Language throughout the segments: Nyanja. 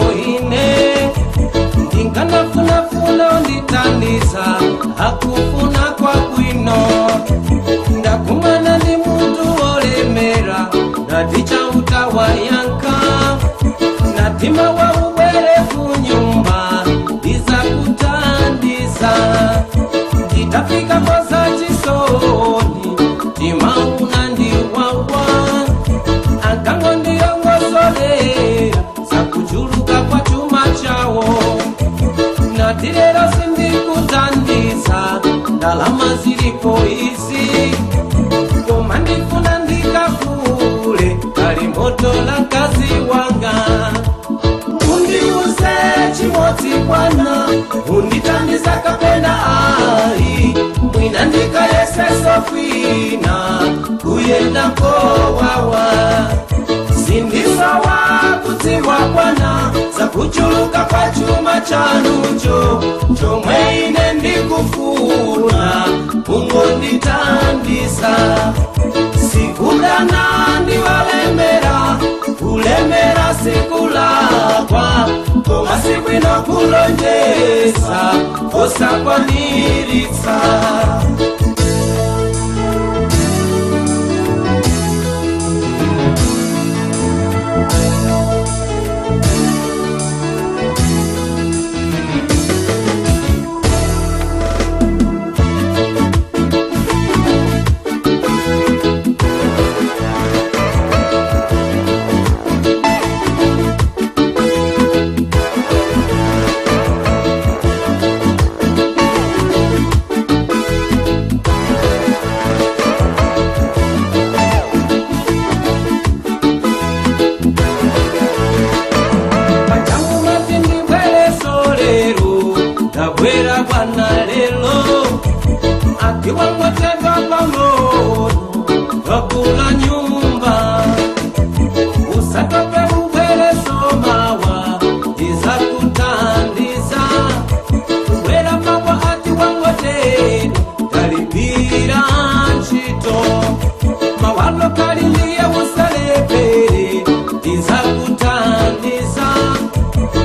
Ine ndinganafunafuna undithandiza akufuna kwabwino. Ndakumana ndi munthu wolemera, ndati Chauta wayankha, natima waubwere kunyumba ndizakuthandiza. Nditafika koza chisoni, timauna ndiwawa, akango ndiyongosolera zakuchuluka kwa chuma chawo. Nati lero sindikuthandiza, ndalama ziliko izi, koma ndifuna ndikagule galimoto la mkazi wanga. Mundiuze chimodzi bwana, mundithandiza kapena ayi? Mwina ndikayeseso kwina kuyenda kowawa. Sindisowa kudziwa bwana zakuchuluka kwa chuma chanucho, chomwe ine ndikufuna mungondithandiza. Sikudana ndiwalemera, kulemera sikulakwa, koma sibwino kulonjeza osakwaniritsa. Pachamumati ndibwereso lero, ndabwera bwana lero, ati wangoteka pang'ono twakula nyumba. Usatope, ubwereso mawa ndizakuthandiza. Kubwera mawa ati wangotera talipira ntchito, mawalo kali ndiye usalepere ndizakuthandiza.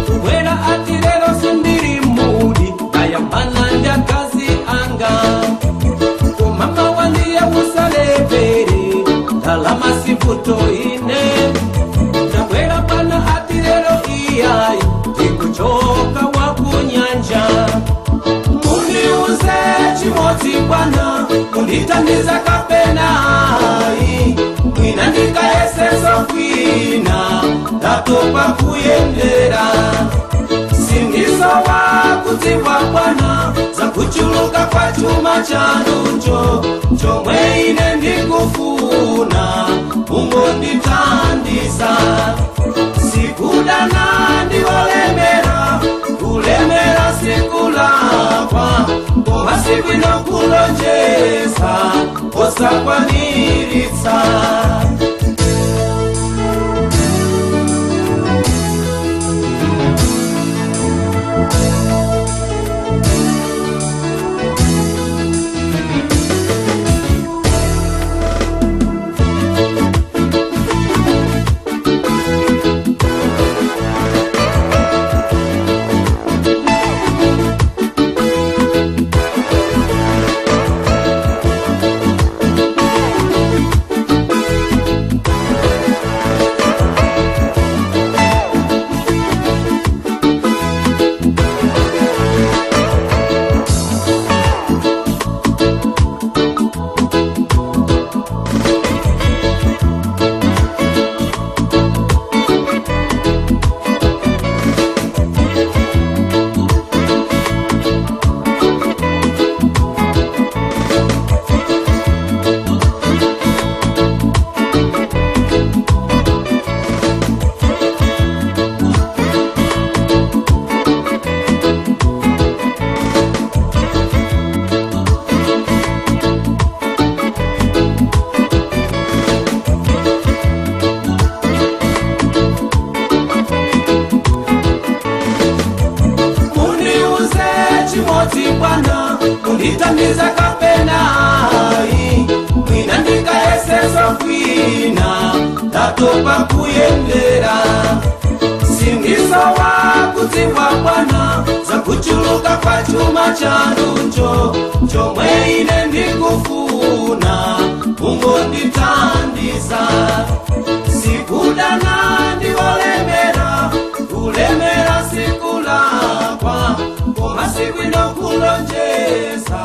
Kubwera ati lero sindiri mudi, ndayambana ndi akazi anga, kumama wandiye usalepere, ndalama sivuto ine. Ndabwera pano ati lero iyayi, ndikuchoka wakunyanja. Mundiuze chimodzi bwana, mundithandiza kapena ayi? Mwina ndikayeseso kwina, ndatopa kuyendera. Sindisowa kudziwa bwana zakuchuluka kwa chuma chanucho, chomwe ine ndikufuna mungondithandiza. Sikudana ndiwolemera, kulemera sikulakwa, koma sibwino kulonjeza osakwaniritsa. Mundiuze chimodzi bwana, mundithandiza kapena ayi? Mwina ndikayeseso kwina, ndatopa kuyendera. Sindisowa kudziwa bwana zakuchuluka kwa chuma chanucho. Chomwe ine ndikufuna, mungondithandiza. Sikudana ndiwolemera, kulemera sikulakwa, koma sibwino kulonjeza.